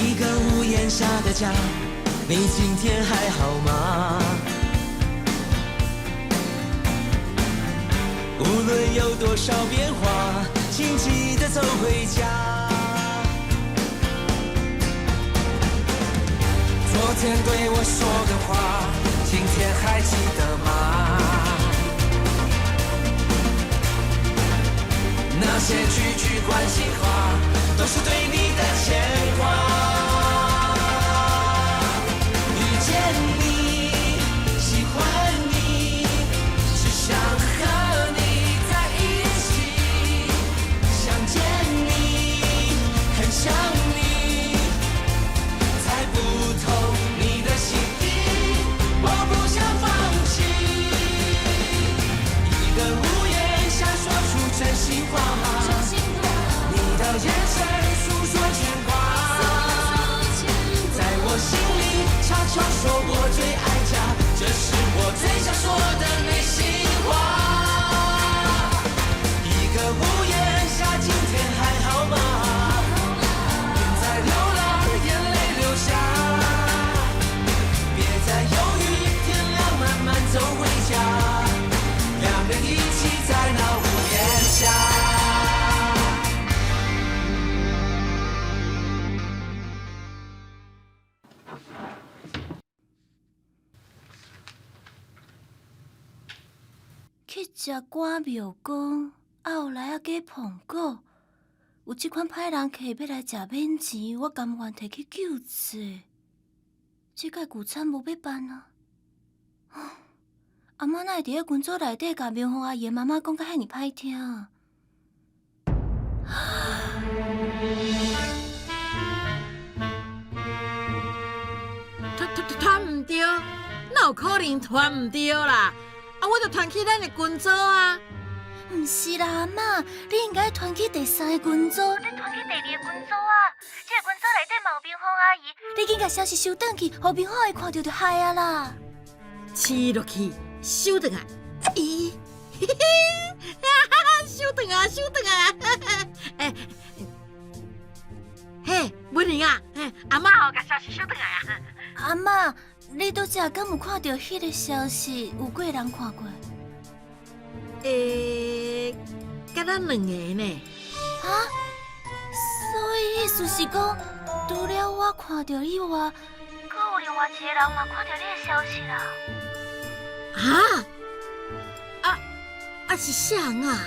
一個屋檐下的家，你今天還好嗎？無論有多少變化，請記得走回家。昨天對我說的話，今天還記得嗎？那些句句關心話，都是對你的牽掛。遇見你，喜歡你，只想和你在一起。想見你，很想你，猜不透你的心意，我不想放棄。一個屋檐下說出真心話，你的眼神訴說牽掛，在我心裡悄悄說我最愛家，這是我最想說的內心話。一個屋檐下，今天還好嗎？別再流浪，眼淚流下，別再猶豫，天亮慢慢走回家，兩人一起在那屋檐下。去食趕廟公，後來仔加碰果，有這款歹人客欲來食免錢，我甘願提去救濟。這擺聚餐無欲辦啊！阿嬤哪會佇咧群組內底共明鳳阿姨的媽媽講甲遐爾歹聽啊？傳傳傳毋對，哪有可能傳毋對啦？啊，我就傳去咱的群組啊。毋是啦，阿嬤，你應該傳去第三个群組。你傳去第二个群組啊！這个群組內底嘛有明鳳阿姨，你緊共消息收轉去，予明鳳阿姨看著就害啊啦。黐落去，收轉來，咦，嘿嘿，哈哈，收轉來，收轉來，欸，嘿，文玲啊，嘿，阿嬤予共消息收轉來啊。阿嬤，你拄才敢有看著彼个消息？有幾个人看過？欸，敢若兩個呢。啊？所以意思是講，除了我看著以外，閣有另外一個人嘛看著你的消息啦。啊？啊啊是啥人啊？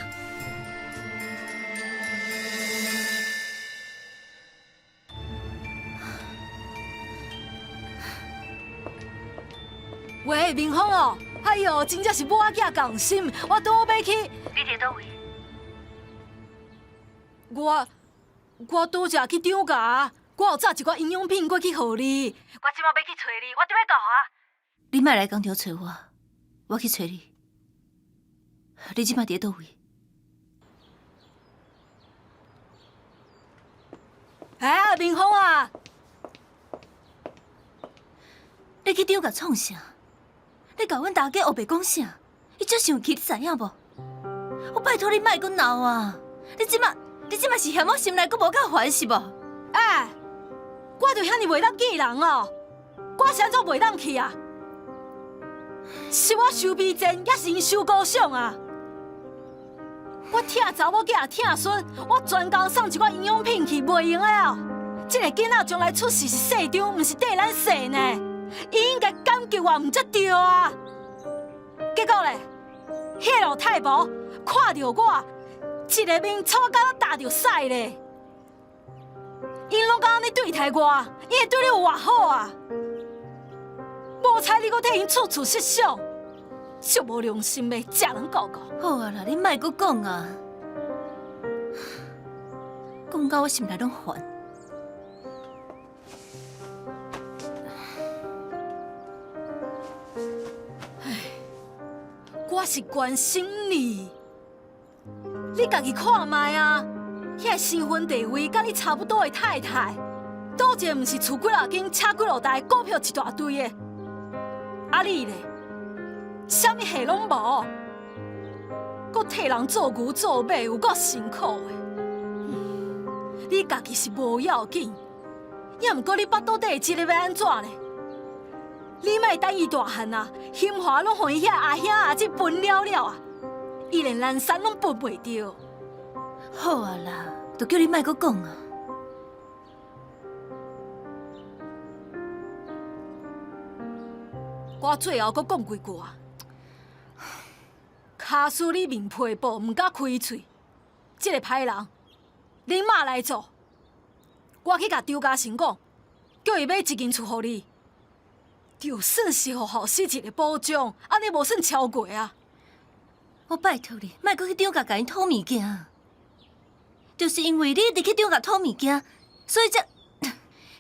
喂，明鳳哦，哎喲，真正是母仔囝仝心，我拄好欲去。你佇佗位？我我拄才去漲價，我有紮一寡營養品過去予你。我這馬欲去揣你，我拄欲到啊。你莫來工廠揣我，我去揣你。你這馬佇咧佗位？哎，明鳳啊，你去漲價創啥？你共阮大家烏白講啥？伊足生氣，你知影無？我拜託你莫閣鬧啊！你這馬你這馬是嫌我心內閣無夠煩是無？哎，我就遐爾袂當見人哦，我是按怎袂當去啊？是我傷卑賤，抑是𪜶傷高尚啊？我疼查某囝，疼孫，我專工送一寡營養品去，袂用的哦。這个囡仔將來出世是姓張，毋是綴咱姓呢。伊應該感激我，毋才對啊。結果咧，彼个老太婆看著我，一个面臭甲焦著屎咧。𪜶攏敢按呢對待我，𪜶會對你有偌好啊？無彩你閣替𪜶處處設想，足無良心的，食人狗狗。好啊啦，你莫閣講啊，講到我心內攏煩。唉，我是關心你，你家己看覓啊？彼个身份地位佮你差不多的太太，佗一个毋是厝幾若間、車幾落台、股票一大堆的？啊你咧，啥物貨攏無，閣替人做牛做馬，有夠辛苦的。你家己是無要緊，抑也毋過你腹肚底的這个欲按怎咧？你莫等伊大漢啊，興華攏予伊遐阿兄阿姊分了了啊，伊連南山攏分袂著。好啊啦，就叫你莫閣講啊。我最後閣講幾句啊，假使你面皮薄，毋敢開喙，這个歹人，恁媽來做，我去共張嘉誠講，叫伊買一間厝予你，就算是予後生一个保障，按呢無算超過啊。我拜託你，莫閣去張家共𪜶討物件。就是因為你一直去張家討物件，所以才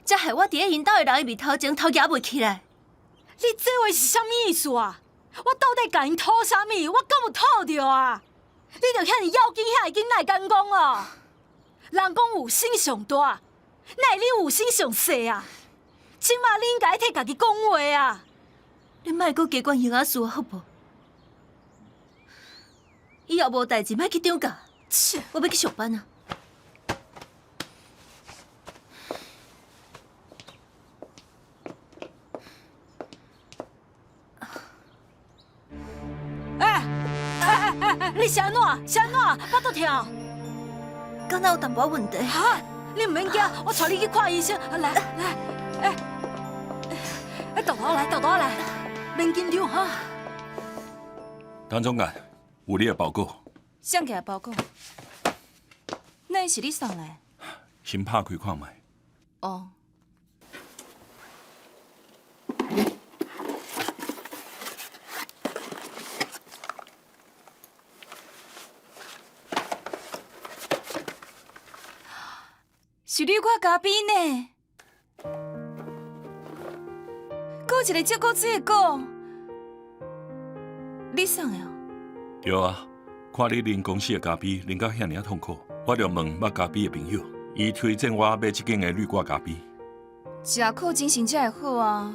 才害我佇咧𪜶兜的人的面頭前頭舉袂起來。你這話是啥物意思啊？我到底共𪜶討啥物？我敢有討著啊？你著遐爾要緊，遐會緊，哪會敢講哦？人講有心上大，哪會你有心上細啊？這馬你應該替家己講話啊！你莫閣加管閒仔事好無？以後無代誌，莫去張家。切！我欲去上班啊！欸欸欸欸！你是按怎？是按怎？腹肚疼？敢若有淡薄仔問題。哈！你毋免驚，我帶你去看醫生。來來，欸欸，豆豆來，豆豆來，免緊張哈。陳總監，有你的包裹。啥物包裹？哪是你送來？先拍開看覓。哦。是綠掛咖啡呢？閣一個足古錐的果，你送的哦？對啊，看你啉公司的咖啡啉到遐爾仔痛苦，我就問捌咖啡的朋友，伊推薦我買這間的濾掛咖啡。食苦精神才會好啊！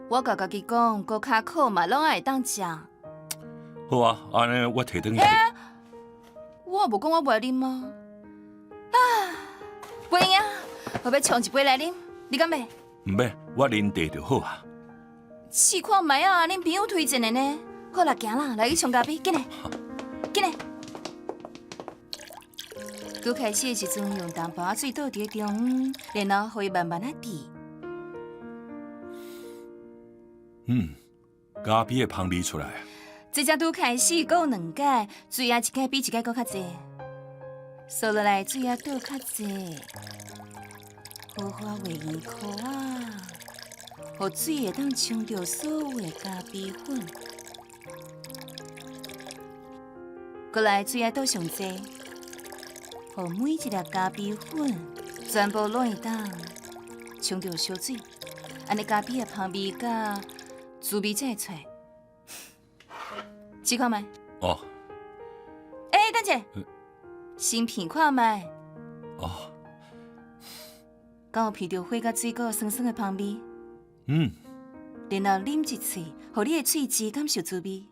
我共家己講，閣較苦嘛，攏愛會當食。好啊，按呢我提轉去。欸，我無講我袂啉啊。啊，袂用，我欲沖一杯來啉，你敢欲？毋欲，我啉茶就好啊。試看覓啊，恁朋友推薦的呢。好啦，行啦，來去沖咖啡，緊來，緊來。拄開始的時陣，用淡薄仔水倒佇咧中央，然後予伊慢慢仔滴。嗯，咖啡的香味出來。這才拄開始，閣有兩擺，水仔一擺比一擺閣較濟，趖落來水仔倒較濟，好好仔畫圓箍仔，予水會當沖著所有的咖啡粉。閣來水仔倒上濟，予每一粒咖啡粉全部攏會當沖著燒水，按呢咖啡的香味佮滋味才會出來。試看覓。哦。欸，等者，先品看覓。哦。敢有聞著花佮水果酸酸的香味？嗯。然後啉一喙，予你的喙舌感受滋味。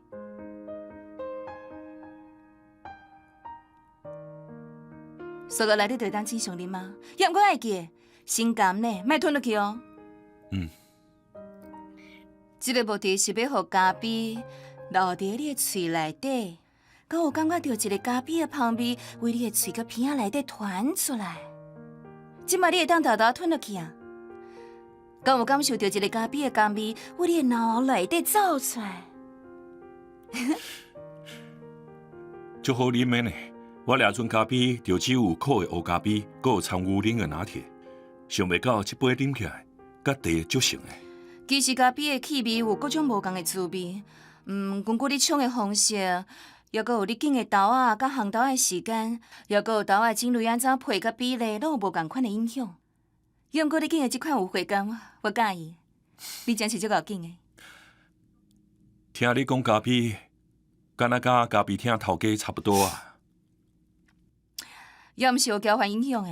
趖落來，你就會當正常啉啊。猶毋過愛記，先含呢，莫吞落去哦。嗯。這个目的是欲予咖啡留佇你的喙內底，敢有感覺著一个咖啡的香味，為你的喙佮鼻仔內底傳出來。這擺你會當沓沓吞落去啊？敢有感受著一个咖啡的甘味，為你的腦內底走出來？足好啉的呢！我掠陣咖啡就只有苦的烏咖啡，閣有摻牛奶的拿鐵。想袂到這杯啉起來，佮茶足像的。其實咖啡的氣味有各種無仝的滋味，根據你沖的方式，猶閣有你揀的豆仔佮烘豆仔的時間，猶閣有豆仔種類按怎配佮比例，攏有無仝款的影響。猶毋過你揀的這款有回甘，我佮意。你真是足𠢕揀的。聽你講咖啡，敢若佮咖啡廳頭家差不多啊。也毋是有交換影響的。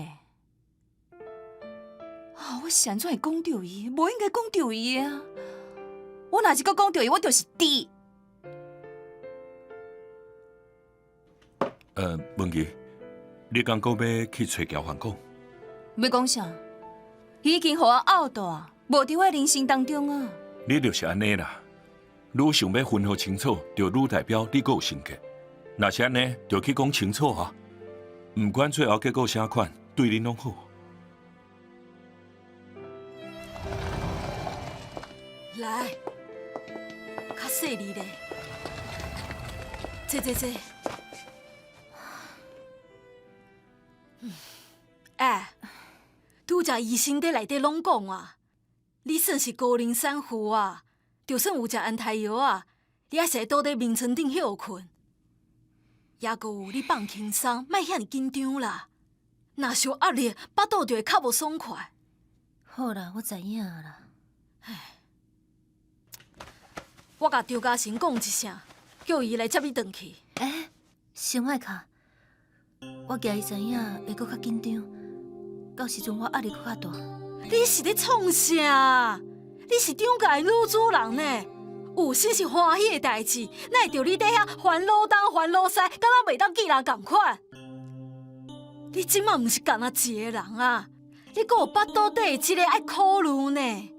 啊！我是按怎會講著伊？無應該講著伊的啊！我若是閣講著伊，我就是豬。文琪，你敢閣欲去揣交環講？欲講啥？已經予我漚大，無佇我人生當中啊。你就是按呢啦。愈想欲分予清楚，就愈代表你閣有心結。若是按呢，就去講清楚啊！毋管最後結果啥款，對恁攏好。來，較細膩咧，坐坐坐。欸，拄才醫生佇內底攏講啊，你算是高齡產婦啊，就算有食安胎藥啊，你猶是愛倒佇眠床頂歇睏。猶閣有你放輕鬆，莫遐爾緊張啦。若受壓力，腹肚就會較無爽快。好啦，我知影啦。我共張嘉誠講一聲，叫伊來接你轉去。欸，先莫敲，我驚伊知影會閣較緊張，到時陣我壓力閣較大。你是咧創啥？你是張家的女主人呢，有啥是歡喜的代誌，哪會著你佇遐煩惱東煩惱西，敢若袂當見人仝款？你這馬毋是干焦一個人啊，你閣有腹肚底的這个愛考慮呢。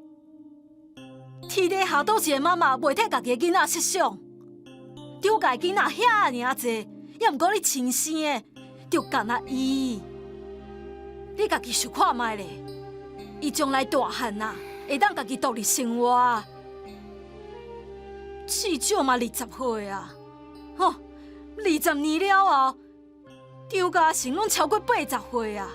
天底下佗一个媽媽袂替家己的囡仔設想？張家的囡仔遐爾仔濟，猶毋過你親生的，就干焦伊。你家己想看覓咧？伊將來大漢啊，會當家己獨立生活，至少嘛20歲啊！吼，20年了後，張嘉誠攏超過80歲啊！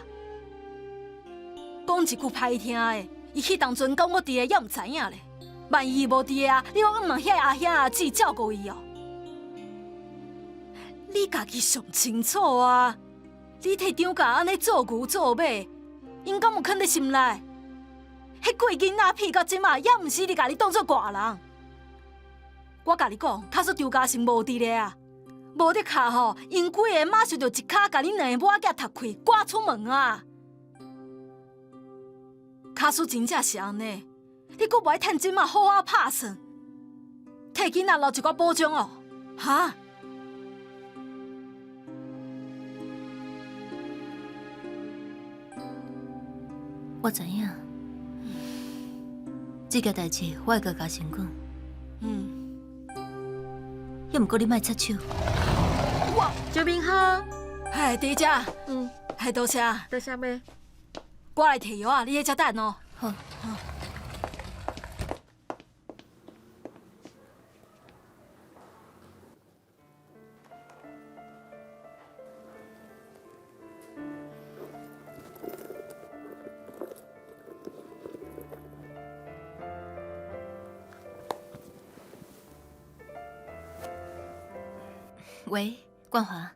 講一句歹聽的，伊彼當陣敢閣佇咧，猶毋知影咧。萬一伊無佇咧啊，你講問遐阿兄阿姊照顧伊哦？你家己上清楚啊！你替張家按呢做牛做馬，𪜶敢有囥佇心內？彼幾囡仔屁到這馬，猶毋是你共你當做外人。我共你講，假使張嘉誠無佇咧啊，無的確吼，𪜶幾个馬上就一跤共恁兩个某仔踢開，趕出門啊！假使真正是按呢，你閣無愛趁這馬好好拍算，替囡仔留一寡保障哦，哈？我知影，這件代誌我會共嘉誠講。猶毋過你莫插手。我周明浩，哎，佇遮。哎，多謝。多謝咩？我來提藥啊，你佇遮等哦。好。喂，冠華，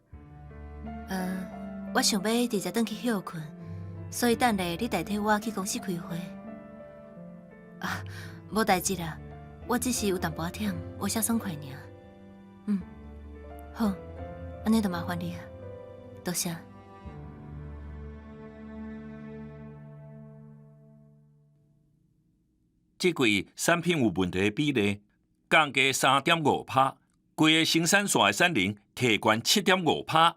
我想欲直接轉去歇睏，所以等下你代替我去公司開會。啊，無代誌啦，我只是有淡薄仔忝，無啥爽快爾。嗯，好，按呢就麻煩你啊，多謝。這季產品有問題的比例降低3.5%，規个生產線的產能提懸7.5%，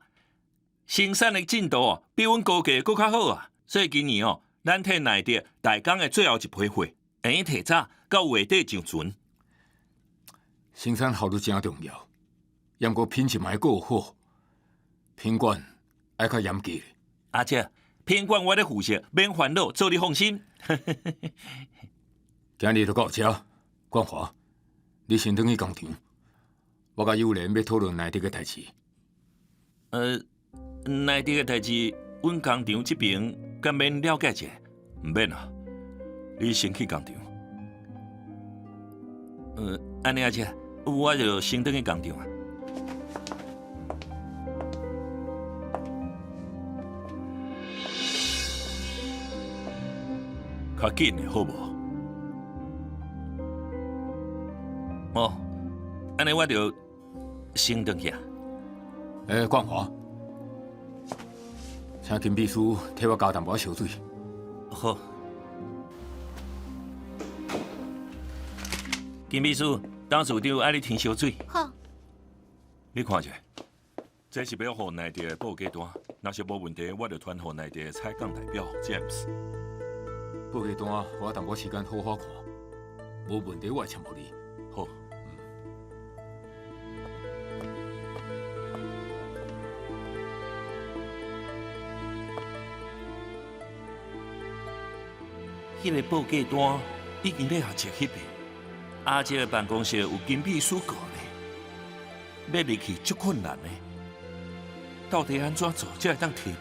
生產的進度哦比阮估計閣較好啊！所以今年哦，咱替耐德代工的最後一批貨，會用提早到月底上船。生產效率誠重要，毋過品質嘛愛閣好，品管愛較嚴格。阿姐，品管我咧負責，免煩惱，做你放心。今日就到遮，冠華，你先轉去工廠，我佮友蓮欲討論耐德的代誌。耐德的代誌，阮工廠這邊敢免了解一下？毋免啦，你先去工廠。按呢阿姐，我就先轉去工廠啊。較緊的好無？哦，按呢我就先轉去啊。欸，冠華，請金秘書替我加淡薄仔燒水。好。金秘書，董事長愛你添燒水。好。你看一下，這是欲予耐德的報價單，若是無問題，我就傳予耐德的採購代表 James。報價單，予我淡薄時間好好看，無問題我會簽予你。好。彼個報價單已經咧阿叔彼邊，阿叔的辦公室有金秘書閣咧，欲入去足困難的，到底按怎做才會當提著？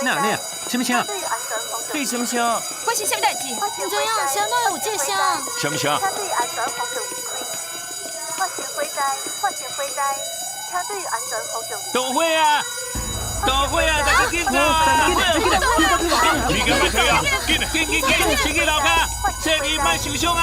哪哪，啥物聲？對什麼聲？發生啥物代誌？毋知影，啥哪會有這聲？啥物聲？導火啊！導火啊！大家緊走！你敢欲去啊？緊緊緊緊，先去樓跤，小弟莫受傷啊！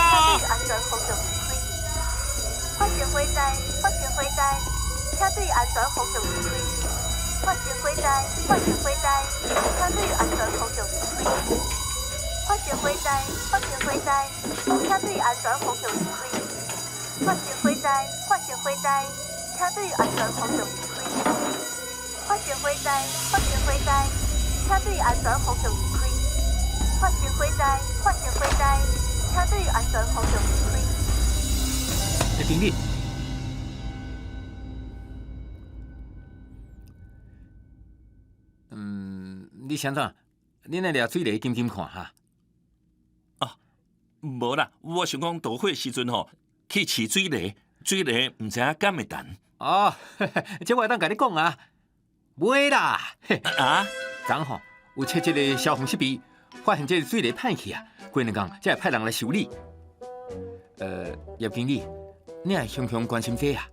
葉經理，嗯，你先怎？恁來掠水螺緊緊看哈。啊，無啦，我想講導火時陣吼，去試水螺，水螺毋知影敢會彈。哦，這我會當共你講啊，袂啦。啊？昨昏吼有測這个消防設備，發現這个水螺歹去啊，過兩工才會派人來修理。葉經理，你也常常關心這啊？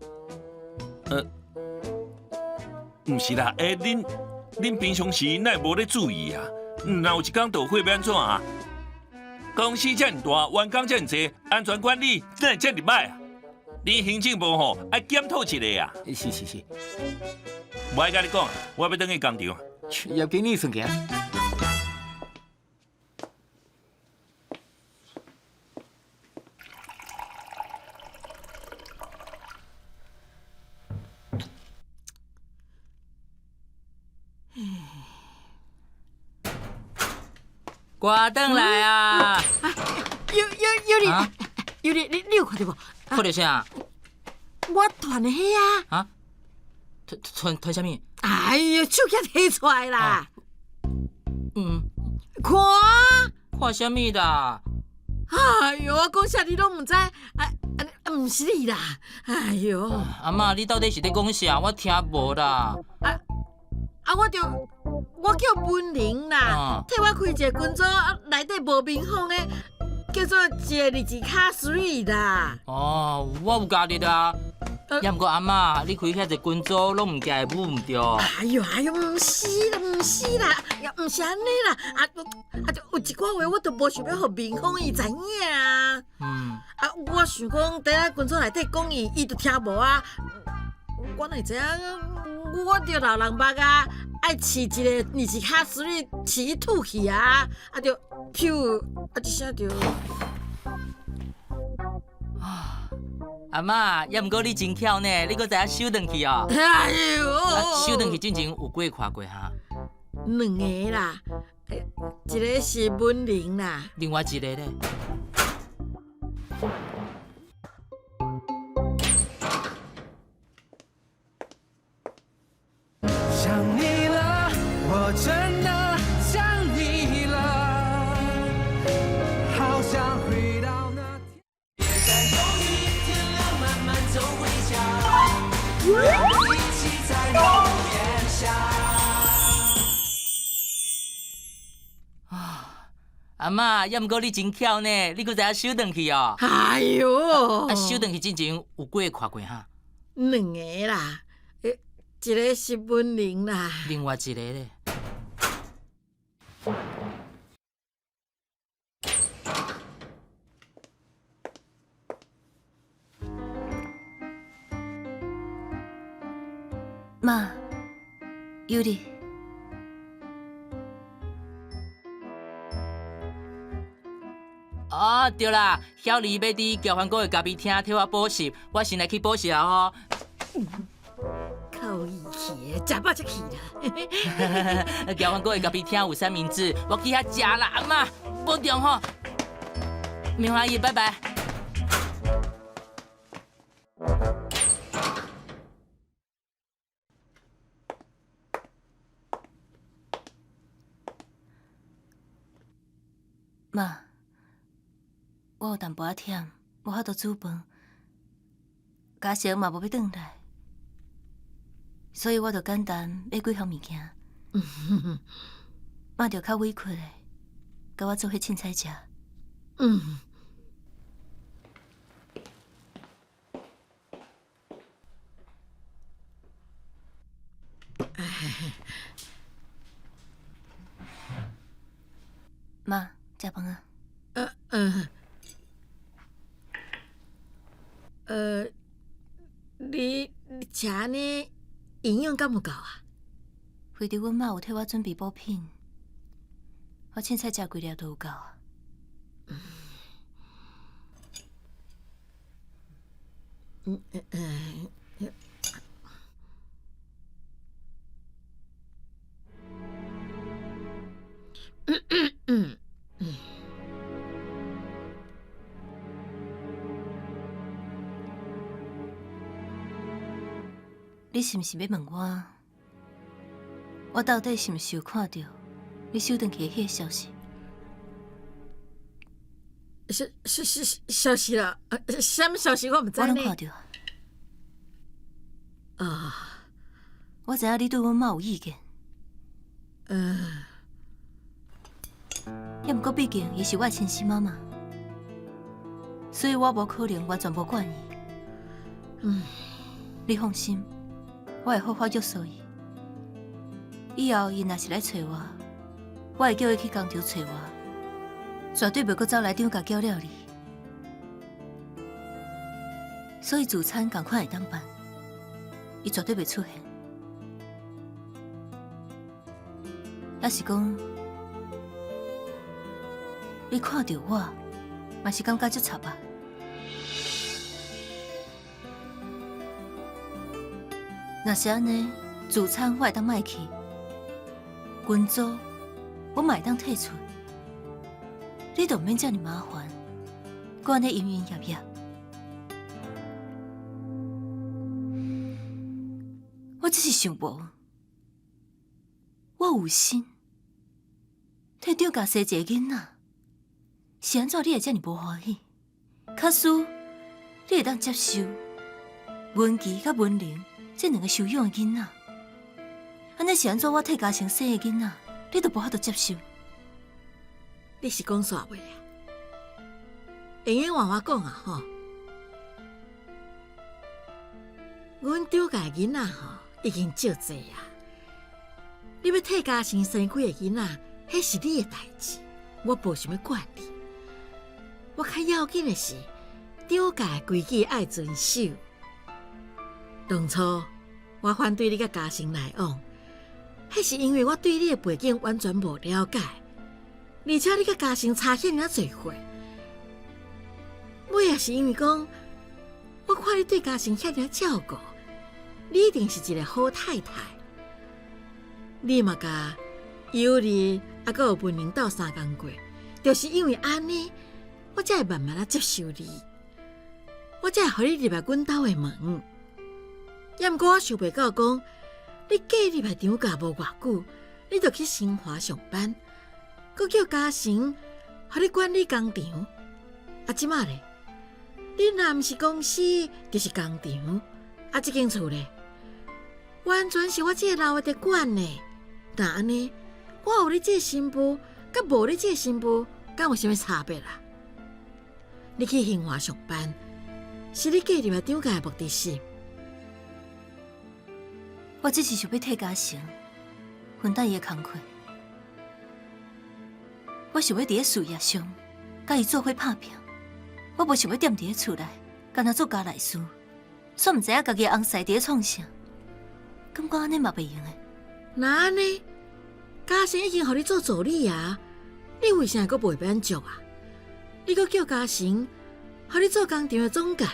毋是啦，欸，恁平常時哪會無咧注意啊？若有一工導火欲按怎啊？公司遮爾大，員工遮爾濟，安全管理哪會遮爾歹啊？你行政部吼愛檢討一下啊！是是是，無愛共你講，我欲轉去工廠。葉經理先行。我轉來啊！尤尤尤你，尤你，你有看著無？看著啥？我傳的彼啊！啊？傳傳啥物？哎喲，手機提出來啦！嗯，看，看啥物啦？哎喲，我講啥你攏毋知，啊啊，毋是你啦！哎喲，阿嬤，你到底是咧講啥？我聽無啦。啊啊！我就我叫文玲啦，替我開一个群組，內底無眠風的，叫做一个二字跤水啦。哦，我有加入啊。抑毋過阿嬤，你開遐濟群組，攏毋驚會舞毋著。哎喲哎喲，毋是啦，毋是啦，也毋是按呢啦。啊啊，就有一寡話，我都無想欲予明峰伊知影啊。嗯。啊，我想講，佇咧群組內底講伊，伊就聽無啊。我哪會知影？我著流人目啊，愛飼一个二字跤水，飼去吐去啊，啊就噗，啊這聲就。啊，阿嬤，抑毋過你真巧呢，你閣知影收轉去哦。哎喲，收轉去進前有幾个看過哈？兩个啦，一个是文玲啦，另外一个咧？想你了，我真的想你了，好想回到那天。別再猶豫，天亮慢慢走回家，讓我們一起在屋檐下。啊，阿嬤，抑毋過你真巧呢，你閣知影收轉去哦。哎喲，啊，收轉去進前有幾个看過哈？兩个啦。一个是文玲啦，另外一个咧？媽，尤里。哦，對啦，小麗欲佇交番國的咖啡廳替我補習，我先來去補習啊吼。夠義氣的，食飽才去啦。交番國的咖啡廳有三明治，我去遐食啦，阿嬤，保重吼。明華姨，拜拜。媽，我有淡薄仔忝，無法度煮飯，嘉誠嘛無欲轉來，所以我就簡單買幾項物件。媽就較委屈的，共我做伙凊彩食。嗯。媽，食飯啊。你食按呢營養敢有夠啊？非得阮媽有替我準備補品，我凊彩食幾粒就有夠啊。你是毋是欲問我，我到底是毋是有看著你收轉去的彼个消息？消息啦？啥物消息我毋知呢。我攏看著啊。啊。我知影你對阮媽有意見。抑毋過畢竟伊是我的親生媽媽，所以我無可能完全無管伊。你放心，我會好好約束伊。以後伊若是來揣我，我會叫伊去工廠揣我，絕對袂閣走來張家攪料理。所以自產仝款會當辦，伊絕對袂出現。抑是講，你看著我，嘛是感覺足插啊？若是按呢，自產我會當賣去，群組我嘛會當退出，你就毋免遮爾麻煩，閣按呢營營役役。我只是想無，我有心替張家生一個囡仔，是按怎你會遮爾無歡喜？假使你會當接受文琪佮文玲這兩個收養的囡仔，按呢是按怎我替嘉誠生的囡仔，你都無法度接受？你是講煞未啊？會用換我講啊吼！阮張家的囡仔吼已經少濟啊，你欲替嘉誠生幾个囡仔，彼是你的代誌，我無想欲管你。我較要緊的是，張家的規矩愛遵守。當初我反對你佮嘉誠來往，彼是因為我對你的背景完全無了解，而且你佮嘉誠差遐爾濟歲，尾也是因為講，我看你對嘉誠遐爾照顧，你一定是一個好太太。你嘛共尤麗猶閣有文玲鬥相共過，就是因為按呢，我才會慢慢仔接受你，我才會予你入來阮兜的門。猶毋過我想袂到講，你嫁入來張家無偌久，你就去新華上班，閣叫嘉誠予你管理工廠。啊，這馬咧，你若毋是公司，就是工廠。啊，這間厝咧，完全是我這個老的佇管呢。若按呢，我有你這個新婦，佮無你這個新婦，敢有啥物差別啦？你去興華上班，是你嫁入來張家的目的是？我只是想欲替嘉誠分擔伊的工課，我想欲佇咧事業上佮伊做伙拍拚，我無想欲踮佇咧厝內，干焦做家內事，煞毋知影家己的翁婿佇咧創啥。感覺按呢嘛袂用的？若按呢，嘉誠已經予你做助理啊，你為啥閣袂滿足啊？你閣叫嘉誠予你做工廠的總監，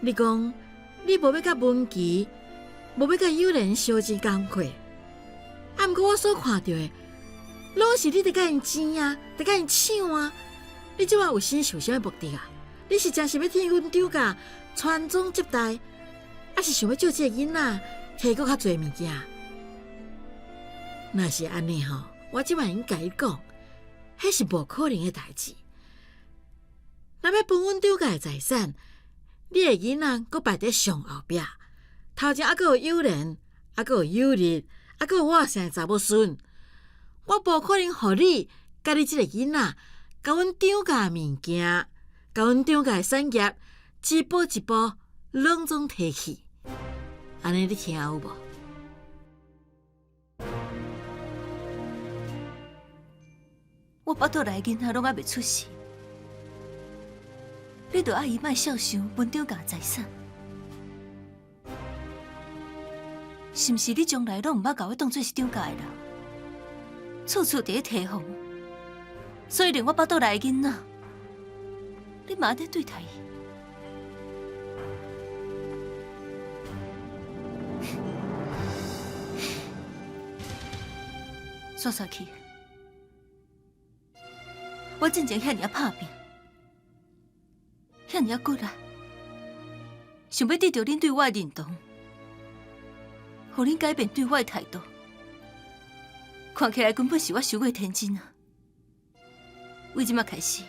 你講你無欲佮文琪，無欲佮友蓮相爭工課，啊，毋過我所看著的，攏是你佇佮𪜶爭啊，佇佮𪜶搶啊！你這擺有心受啥物目的啊？你是真想欲替阮張家傳宗接代，抑是想欲借這个囡仔提閣較濟物件？若是按呢吼，我這擺已經共你講，彼是無可能的代誌。若欲分阮張家的財產，你的囡仔閣排佇上後壁，頭前猶閣有友蓮，猶閣有友日，猶閣有我三個查某孫，我無可能予你佮你這個囡仔，共阮張家的物件，共阮張家的產業，一步一步攏總提去。按呢你聽有無？我腹肚內的囡仔攏猶袂出世，你就愛伊莫肖想阮張家財產，是毋是？你從來攏毋捌共我當做是張家的人，處處佇咧提防，所以連我腹肚內的囡仔，你嘛按呢對待伊？煞煞去，我進前遐爾仔拍拚，遐爾仔骨力，想欲得著恁對我的認同，予恁改變對我的態度，看起來根本是我傷過天真啊！為這馬開始，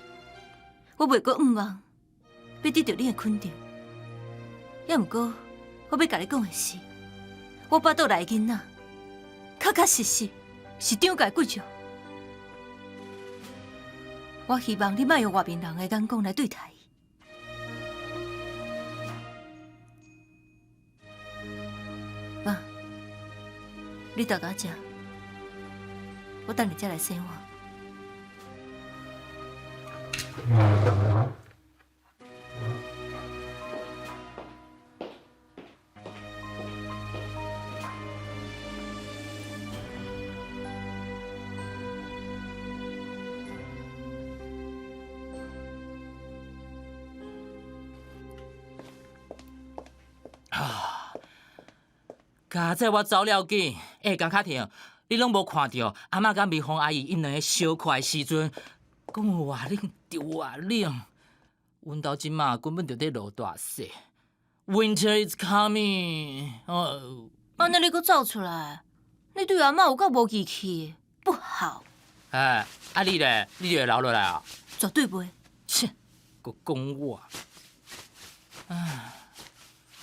我袂閣向望欲得著恁的肯定，猶毋過我欲共你講的是，我腹肚內的囡仔，確確實實是張家骨肉。我希望你莫用外面人的眼光來對待伊。媽，你留佇遮，我等下才來洗碗。佳哉我走了緊，欸，江卡婷，你攏無看著阿嬤佮美鳳阿姨𪜶兩个相看的時陣，講有偌冷就偌冷。阮兜這馬根本就佇落大雪。Winter is coming。哦，按呢你閣走出來？你對阿嬤有夠無義氣，不好。哎，啊你咧，你就會留落來啊？絕對袂。切，閣講我。唉，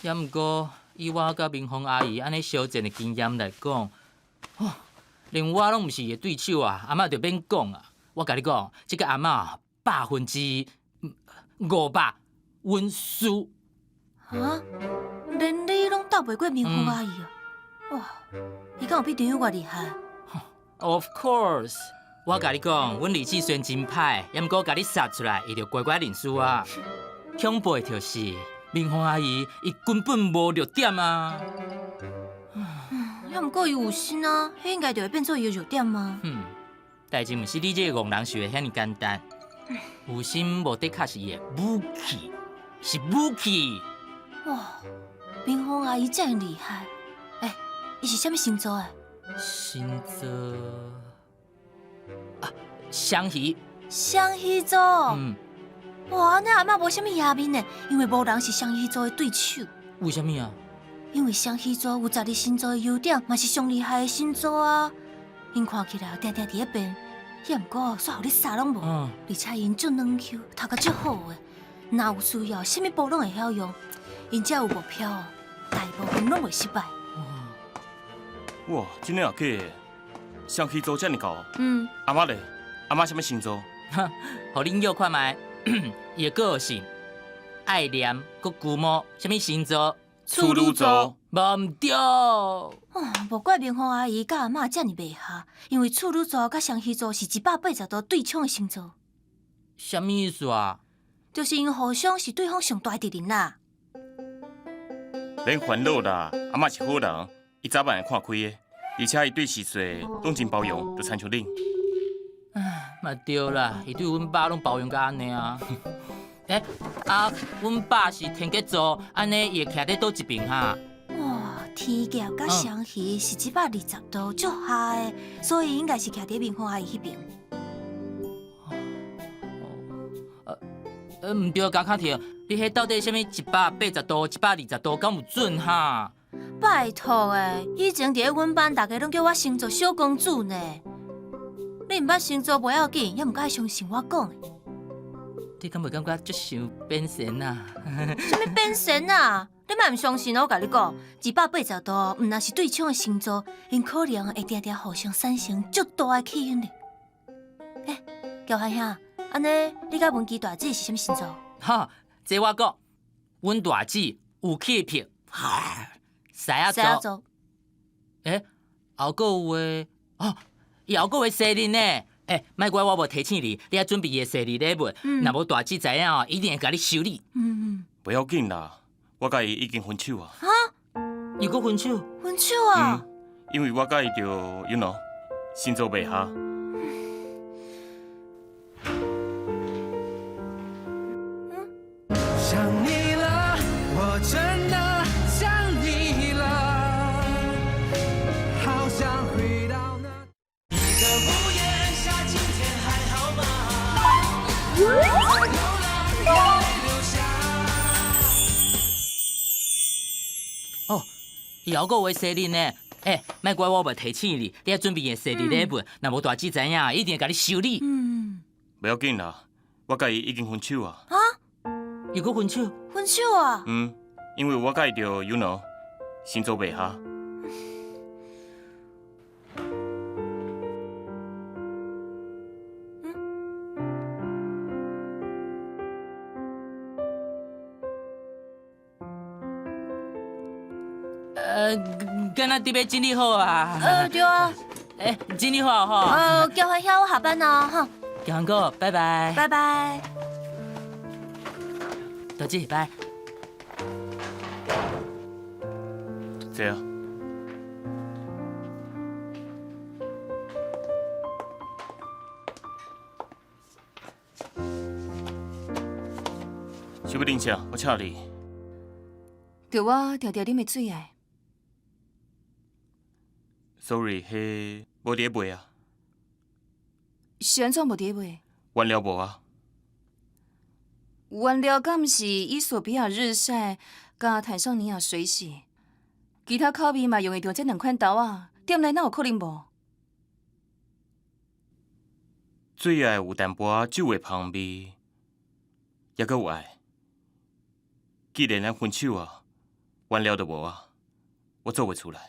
猶毋過以我佮明鳳阿姨按呢相戰的經驗來講，哦，連我攏毋是伊的對手啊！阿嬤就免講啊。我共你講，這個阿嬤500%穩輸。啊？連你攏鬥袂過明鳳阿姨啊？哇，伊敢有比張友偌厲害？Of course，我共你講，阮兒子雖然真歹，猶毋過共你殺出來，伊就乖乖認輸啊。恐怖的就是明鳳阿姨，伊根本無弱點啊。猶毋過伊有心啊，彼應該就會變做伊的弱點啊。嗯，代誌毋是你這個戇人想的遐爾簡單。有心無的確是伊的武器，是武器。哇，明鳳阿姨這麼厲害，欸，伊是啥物星座的？星座啊，雙魚。雙魚座。嗯。哇，那阿嬤無啥物顏面呢，因為無人是雙魚座的對手。為啥物啊？因為雙魚座有12星座的優點，嘛是上厲害的星座啊。𪜶看起來定定佇咧變，也毋過煞予你啥攏無。而且𪜶足軟 Q，頭殼足好的，若有需要，啥物步攏會曉用。𪜶只有目標，大部分攏袂失敗。哇，真的抑假的？雙魚座遮爾𠢕？嗯。阿嬤咧？阿嬤啥物星座？哈，予恁約看覓，伊的個性愛念閣龜毛，啥物星座？處女座。無毋對。哦，無怪明鳳阿姨佮阿嬤遮爾袂合，因為處女座佮雙魚座是180度對衝的星座。啥物意思啊？就是𪜶互相是對方上大的敵人啦。免烦恼啦，阿嬷是好人，伊早晚会看开的，而且伊對時勢攏真包容，就親像恁。嘛對啦，伊對阮爸攏包容甲按呢啊。欸，啊，阮爸是天蠍座，按呢伊會徛佇佗一邊哈？哇，天蠍佮雙魚是120度，足合的，所以應該是徛佇明鳳阿姨彼邊。毋對，江卡婷，你彼到底啥物180度、120度，敢有準哈？拜託欸，以前佇咧阮班，逐家攏叫我星座小公主呢。你毋捌星座袂要緊，猶毋過愛相信我講的。你敢袂感覺足像變神啊？啥物變神啊？你莫毋相信我共你講，180度，毋若是對沖的星座，𪜶可能會定定互相產生足大的吸引力。欸，喬凡兄，按呢你佮文琪大姊是啥物星座？哈，這我講，阮大姊有氣魄，獅仔座。獅仔座。欸，後閣有的，哦，伊後閣有生日呢。欸，莫怪我無提醒你，你愛準備伊的生日禮物。若無大姊知影哦，一定會共你修理。不要緊啦，我佮伊已經分手啊。哈？又閣分手？分手啊？嗯，因為我佮伊就，you know，星座袂合。想你了，我真的想你了，好想回到那一個屋檐下，今天還好嗎？在流浪，眼淚流下。哦，伊猶閣有生日呢。欸，莫怪我無提醒你，你愛準備伊的生日禮物，若無大姊知影，一定會共你修理。不要緊啦，我佮伊已經分手啊。哈？又閣分手？分手啊？嗯，因為我佮伊就，you know，星座袂合。敢若伫欲整理好啊？對啊。欸，整理好吼。喬凡兄，我下班啦，吼。喬凡哥，拜拜。拜拜。大姊，拜。坐啊。想欲啉啥？我請你。著我定定啉的水愛。 Sorry，彼無佇咧賣啊。是按怎無佇咧賣？原料無啊。原料敢毋是伊索比亞日曬佮坦桑尼亞水洗，其他口味嘛用會著這兩款豆仔，店內哪有可能無？水愛有淡薄仔酒的芳味，猶閣有愛。既然咱分手啊，原料就無啊，我做袂出來。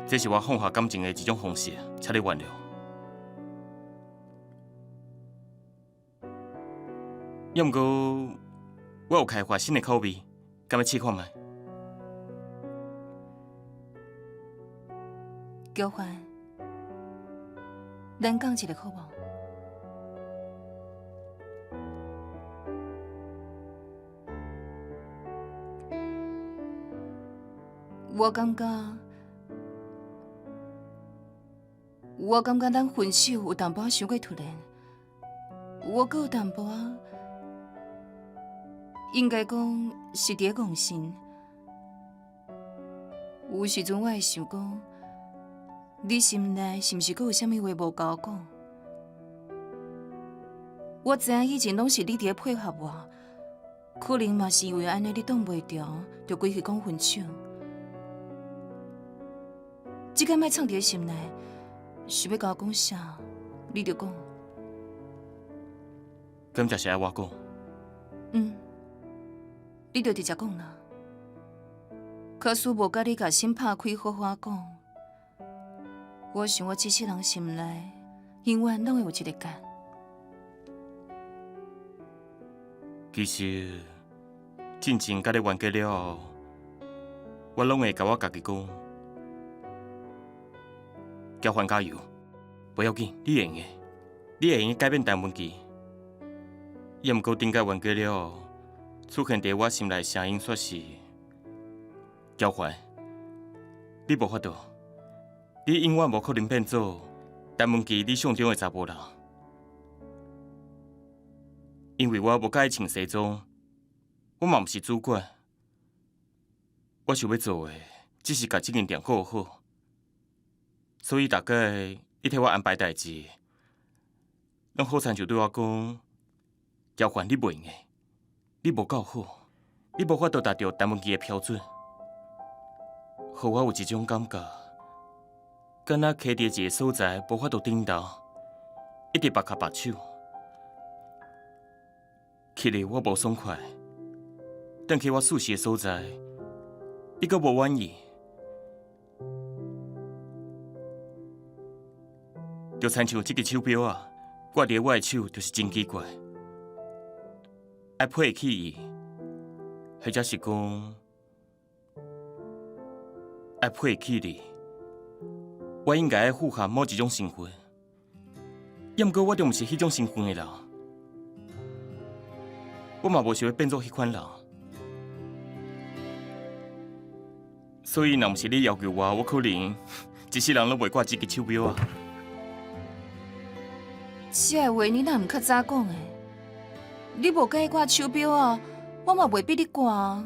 這是我放下感情的一種方式，請你原諒。猶毋過，我有開發新的口味，敢欲試看覓？喬凡，咱講一个好無？我感覺，我感覺咱分手有淡薄仔傷過突然，我閣有淡薄仔，應該講是佇咧戇神。有時陣我會想講，你心內是毋是閣有啥物話無共我講？我知影以前攏是你佇咧配合我，可能嘛是因為按呢，你擋袂牢，就規氣講分手。這个莫藏佇咧心內，想欲共我講啥，你就講。敢真是愛我講？嗯，你就直接講啦。假使無佮你共心拍開好好講，我想我這世人心內永遠攏會有一個結。其實，進前佮你冤家了後，我攏會共我家己講。喬凡加油，不要緊，你會用的，你會用的改變陳文琪。也毋过顶摆冤家了后，出现伫我心内的声音却是：娇环，你无法度，你永远无可能变做陈文琪理想中的查埔人，因为我无佮意穿西装，我嘛毋是主管，我想欲做的只是共这间店顾好，所以逐摆你替我安排代志，拢好亲像对我讲：娇环，你袂用的，你无够好，你无法度达到陈文琪的标准，予我有一种感觉，敢若徛伫一个所在，无法度振动，一直缚跤缚手。去日我无爽快，转去我舒适的所在，你阁无满意，就亲像这支手表仔，挂伫我的手就是真奇怪，爱配得起伊，或者是讲爱配得起你，我应该爱符合某一种身份，抑毋过我就毋是彼种身份的人，我嘛无想欲变做彼款人，所以若毋是你要求我，我可能一世人拢袂挂这支手表仔。这个话你若毋较早讲的？你无佮意挂手表仔，我嘛袂逼你挂啊。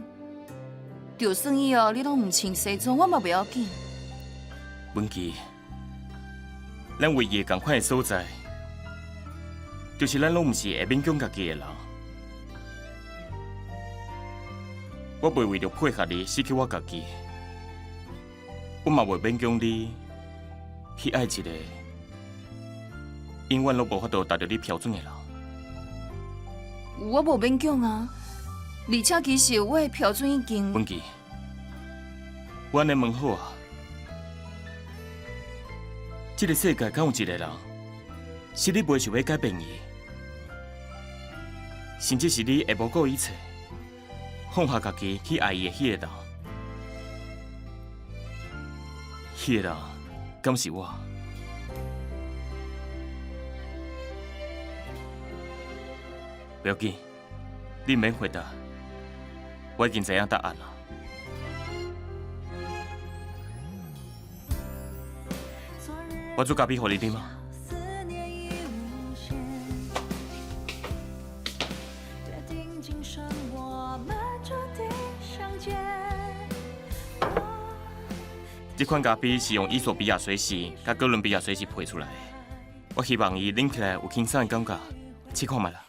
就算以后你拢毋穿西装，我嘛袂要紧。文琪，咱唯一仝款的所在，就是咱拢毋是会勉强家己的人。我袂为著配合你失去我家己，我嘛袂勉强你去爱一个永远拢无法度达到你标准的人。我无勉强啊，而且其实我的标准已经…… 文琪，我按呢问好啊，这个世界敢有一个人，是你袂想欲改变伊，甚至是你会无顾一切，放下家己去爱伊的彼个人，彼个人敢是我？不要紧，你毋免回答，我已经知影答案了。我煮咖啡予你啉啊。这款咖啡是用衣索比亚水洗佮哥伦比亚水洗配出来的，我希望伊啉起来有轻松的感觉，试看觅啦。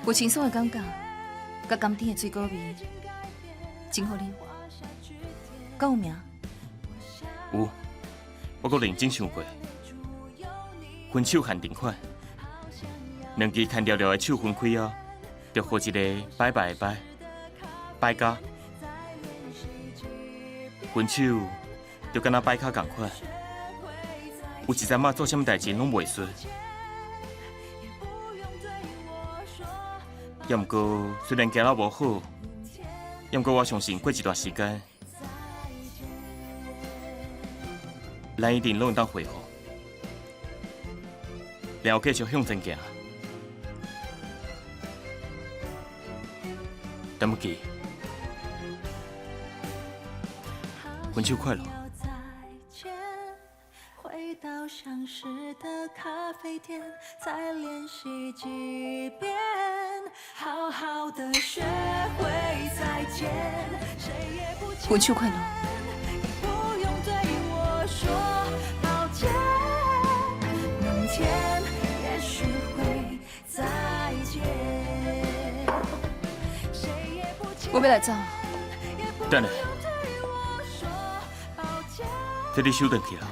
有轻松的感觉，佮甘甜的水果味，真好啉。敢有名？有，我阁认真想过，分手限定款，两支牵条条的手分开啊，就予一个拜拜的拜，拜家。分手就敢若摆跤仝款，有一阵仔做啥物代志拢袂顺。也毋过，虽然行了无好，也毋过我相信过一段时间，咱一定拢会当恢复，然后继续向前行。陈文琪，分手快乐。分手快乐。我欲来走。等下，这你收转去啦。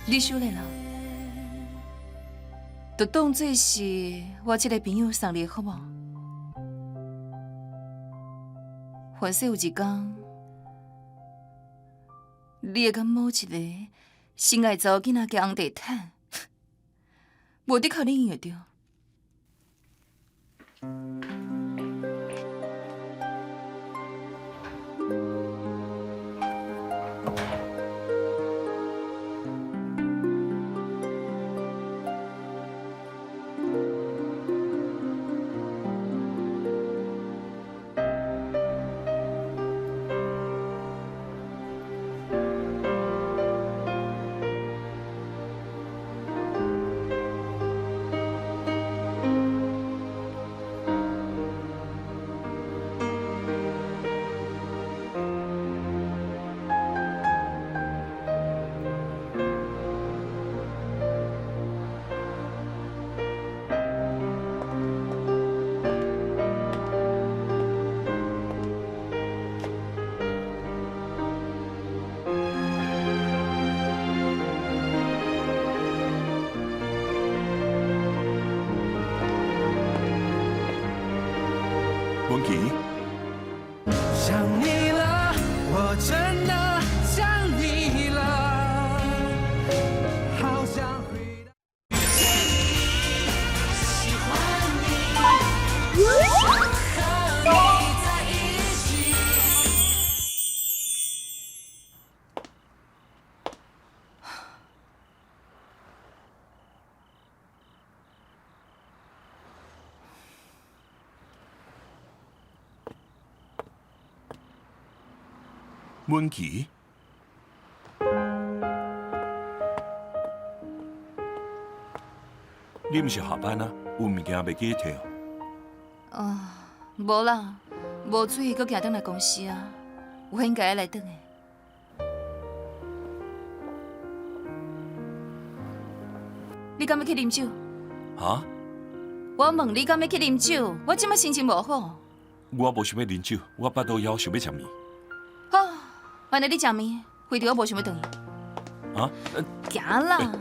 你收咧啦，就当做是我这个朋友送你的好无？凡势有一天，你会佮某一个心爱查某囡仔行红地毯，無的確你用會著。文琪。想你了，我真的想你了，好想回到。遇見你，喜歡你，想和你在一起。文琪，你毋是下班啊？有物件袂記得提哦。哦，無啦，無水，閣行轉來公司啊。我應該愛來轉的。你敢欲去啉酒？哈？我問你敢欲去啉酒？我這擺心情無好。我無想欲啉酒，我腹肚枵，想欲食麵。好，按呢你食麵，非著我無想欲轉去。啊？行啦。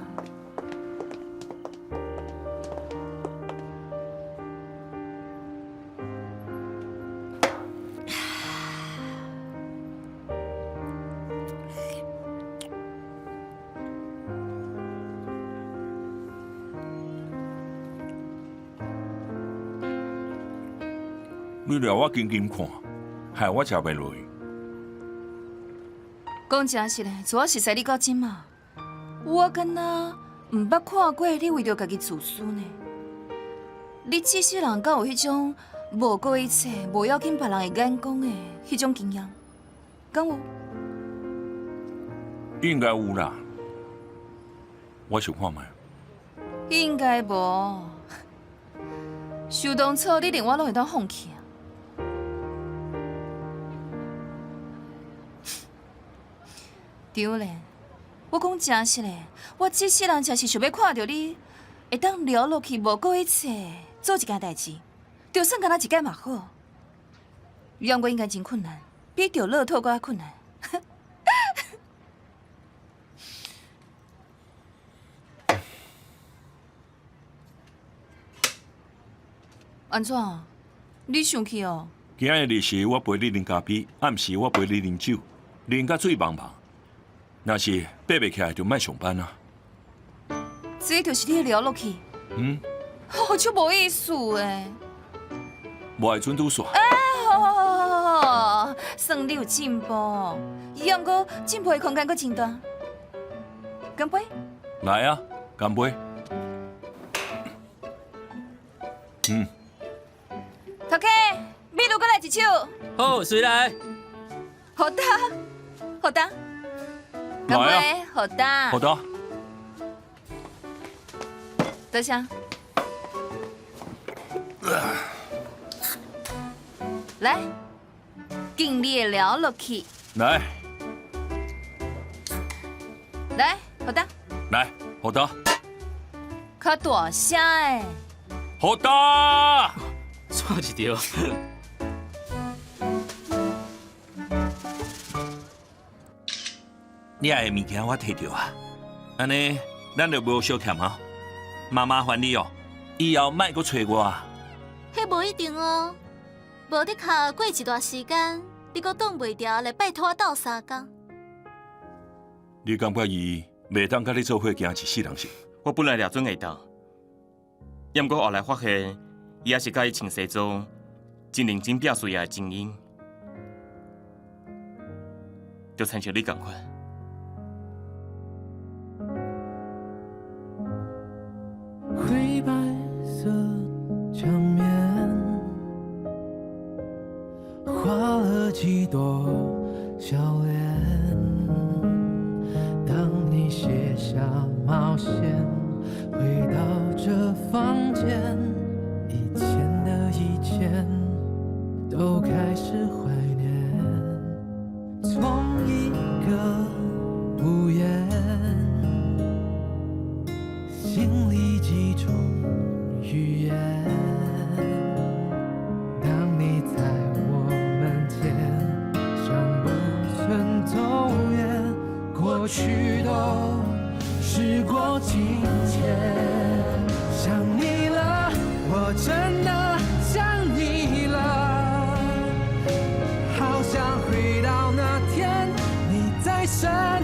你掠我緊緊看，害我食袂落去。講誠實的，自我熟似你到這馬，我敢若毋捌看過你為著家己自私呢。你這世人敢有彼種無顧一切、無要緊別人的眼光的彼種經驗？敢有？應該有啦，我想看覓。應該無。想當初你連我攏會當放棄啊！對咧，我講誠實的，我這世人誠是想欲看著你會當留落去，無顧一切做一件代誌，就算干焦一擺嘛好。毋過應該真困難，比中樂透閣較困難。按怎？你生氣哦？今仔日是我陪你啉咖啡，暗時我陪你啉酒，啉甲醉茫茫。若是爬袂起來，就莫上班啊。這就是你的聊落去。嗯。哦，足無意思的。無愛準拄煞。欸，好好好好好，算你有進步，伊毋過進步的空間閣真大。乾杯。來啊，乾杯。嗯。頭家，美女閣來一手。好，隨來。好噠，好噠。乾杯，好噠。好噠。多謝。來，敬你的聊落去。來。來，好噠。來，好噠。較大聲的。好噠。錯一條。你愛的物件我提著啊，按呢咱就無相欠啊。媽麻煩你哦，以後莫閣揣我啊。彼無一定哦，無的確過一段時間，你閣擋袂牢來拜託我鬥相共。你感覺伊袂當佮你做伙行一世人是？我本來掠準會當，也毋過後來發現，伊也是佮意穿西裝，真認真拼事業的精英，就親像你仝款。灰白色牆面，畫了幾朵笑臉。當你卸下帽線，回到這房間，以前的以前都開始懷念。從一個屋檐，心裡幾種語言。當你在我門前，像不曾走遠，過去都時過境遷。想你了，我真的想你了，好想回到那天，你在身。